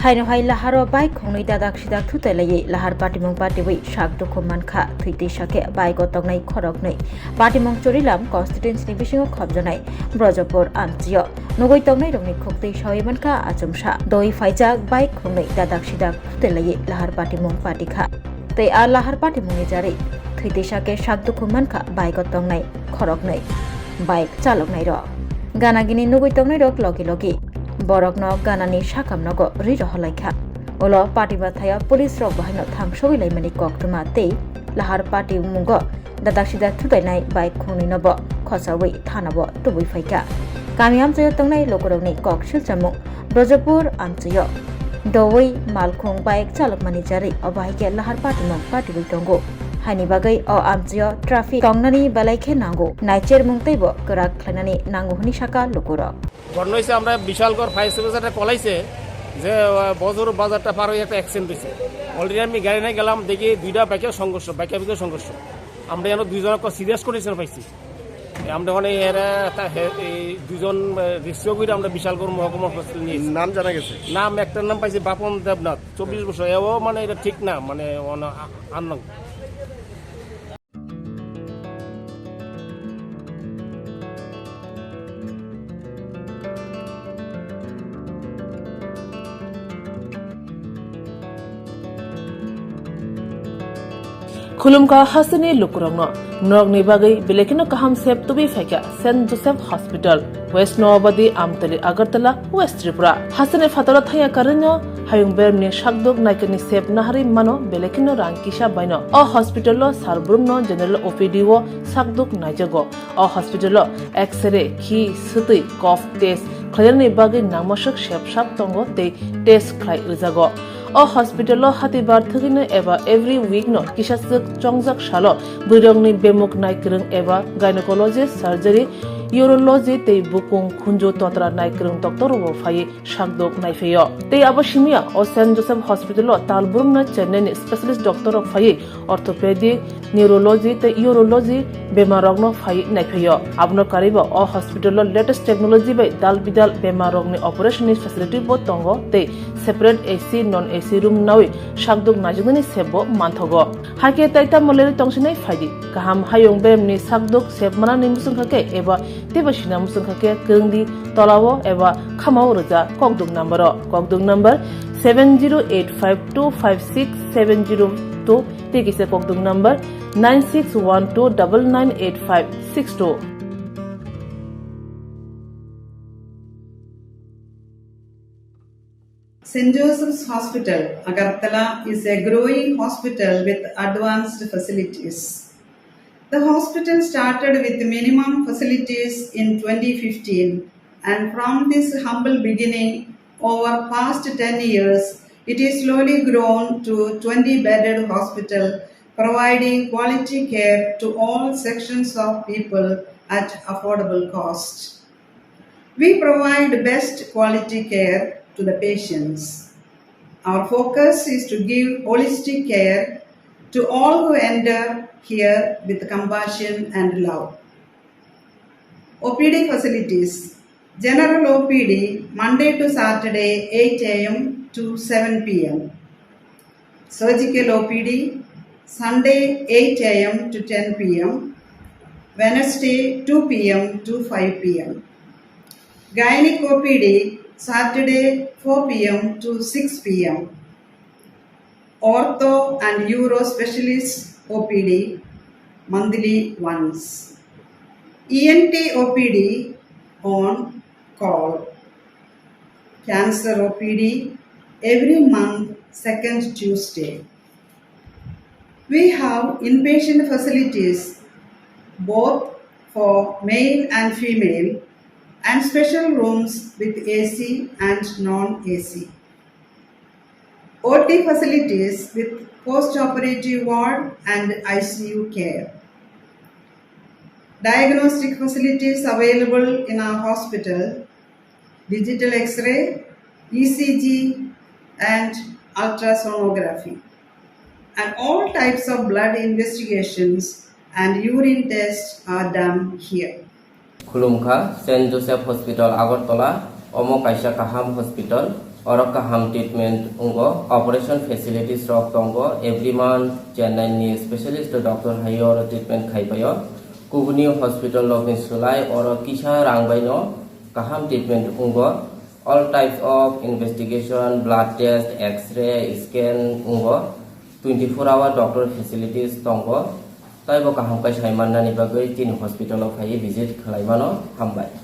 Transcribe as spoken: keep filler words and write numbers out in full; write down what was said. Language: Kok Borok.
Haino hai laharo bike khongnwi dadak sidak thutai laiwi lahar patimung patiwi sak dukhu mankha. Thwi twi sakhe bike o tongnai khoroknwi patimung Churilam constituency ni bisingo khopjanai Brojopur amchio nugwi tongnai rokni khuktwi sawi mankha achomsa. Doi phaijak bike khongnwi dadak sidak thutai laiwi lahar patimung patikha. Tei a lahar patimungni jarwi thwi twi sakhe sak dukhu mankha bike o tongnai khoroknwi bike chaloknai rok. Gana gini nugwi tongnai rok logi logi borokno ganani sakam nogo ri rohorlaikha. Ulo pati bathaya police rok bahaino thangsogwi laimani koktwma tei lahar patimungo dadak sidak thutainai bike khongnwi nobo khosawi thana o tubui phaikha. Kami amchaio tongnai lukurokni kok silchamung Brojopur amchaio dowui malkhung bike chalokmani jarwi obo hai khe lahar patimung patiwi tongo. Haini bagwi o amchaio traffic tongnani belai khe nango, naichermung teibo kwrak khlainani nango hwnwi sakha lukurok. ঘটনা হয়েছে, আমরা বিশালগড় ফায়ার সার্ভিসে একটা কল আইছে যে, আহ, বজর বাজারটা পার হয়ে একটা অ্যাক্সিডেন্ট হয়েছে। অলরেডি আমি গাড়ি নিয়ে গেলাম, দেখি দুইটা বাইকের সংঘর্ষ, বাইকে বাইকে সংঘর্ষ। আমরা যেন দুইজনকে সিরিয়াস কন্ডিশন পাইছি। আমরা মানে এরা তা হে-, এই দুজন, আহ, রেস্কিউ করে আমরা বিশালগড় মহকুমা হসপিটাল নিয়ে এসেছি। নাম জানা গেছে? নাম, একটার নাম পাইছি বাপন দেবনাথ, চব্বিশ বছর। এও মানে এটা ঠিক না, মানে unknown. Khulumkha hasteni lukurokno, norokni bagwi belai kheno kaham sep tubui phaikha Saint Joseph Hospital, West Noabadi, Amtali, Agartala, West Tripura. Hasteni phataro thaya karwino hayung beremni sakduk naikani sep naharwi mano belai kheno rang kisa baino. O hospital-o sal brumno general O P D o sakduk naijago. O hospital-o X-ray, khi, swtwi, cough test khlainani bagwi nangmaswk sep sap tongo tei test khlai rwjago. O hospital-o hatibar thwgwino eba every week-no kisaswk chongjak salo bwrwirokni bemuk naikwrwng eba gynecologist, surgery, urology tei bukung khunju totra naikwrwng doctor-rokbo phaiwi sakduk naiphaio. Tei abo simiya o Saint Joseph Hospital-o tal brumno Chennai-ni specialist doctor-rok phaiwi orthopedic, neurology tei urology bemarrokno phaiwi naiphaio. Abono karwibo o hospital-o latest technology bai dal bidal bemarrokni operation-ni facility-bo tongo tei separate A C, non A C room nawi sakduk naijaknani sepbo manthogo. Hakhe tai tamo lerwi tongsinai phaidi. Kaham hayung beremni sakduk sep manani muchungkha khe eba teibo sina muchungkha khe kwrwngdi tolao eba khamao rwja kokduk number-o. Kokduk number seven zero eight five two five six seven zero two tei kisa kokduk number nine six one two double nine eight five six two. Saint Joseph's Hospital, Agartala is a growing hospital with advanced facilities. The hospital started with minimum facilities in twenty fifteen, and from this humble beginning, over past ten years, it is slowly grown to twenty bedded hospital, providing quality care to all sections of people at affordable cost. We provide best quality care to the patients. Our focus is to give holistic care to all who enter here with compassion and love. O P D facilities. General O P D, Monday to Saturday, eight A M to seven P M. Surgical O P D, Sunday, eight A M to ten P M, Wednesday, two P M to five P M. Gynec O P D, Saturday, four P M to six P M. Ortho and Uro Specialist O P D, monthly once. E N T O P D on call. Cancer O P D every month, second Tuesday. We have inpatient facilities both for male and female and special rooms with A C and non-A C. O T facilities with post-operative ward and I C U care. Diagnostic facilities available in our hospital, digital X-ray, E C G, and ultrasonography. And all types of blood investigations and urine tests are done here. Khulumkha, Saint Joseph Hospital, Agartala, omo kaisa kaham hospital. Oro kaham treatment wngo, operation facilities rok tongo, every month Chennai ni specialist doctor hai oro treatment khai paio. Kubuni hospital rok ni slai oro kisa rang bai no kaham treatment wngo. All types of investigation, blood test, X-ray, scan wngo. Twenty four hour doctor facilities tongo. Taibo kaham kai sai mannani bagwi chini hospital o phaiwi visit khlai mano. Hambai.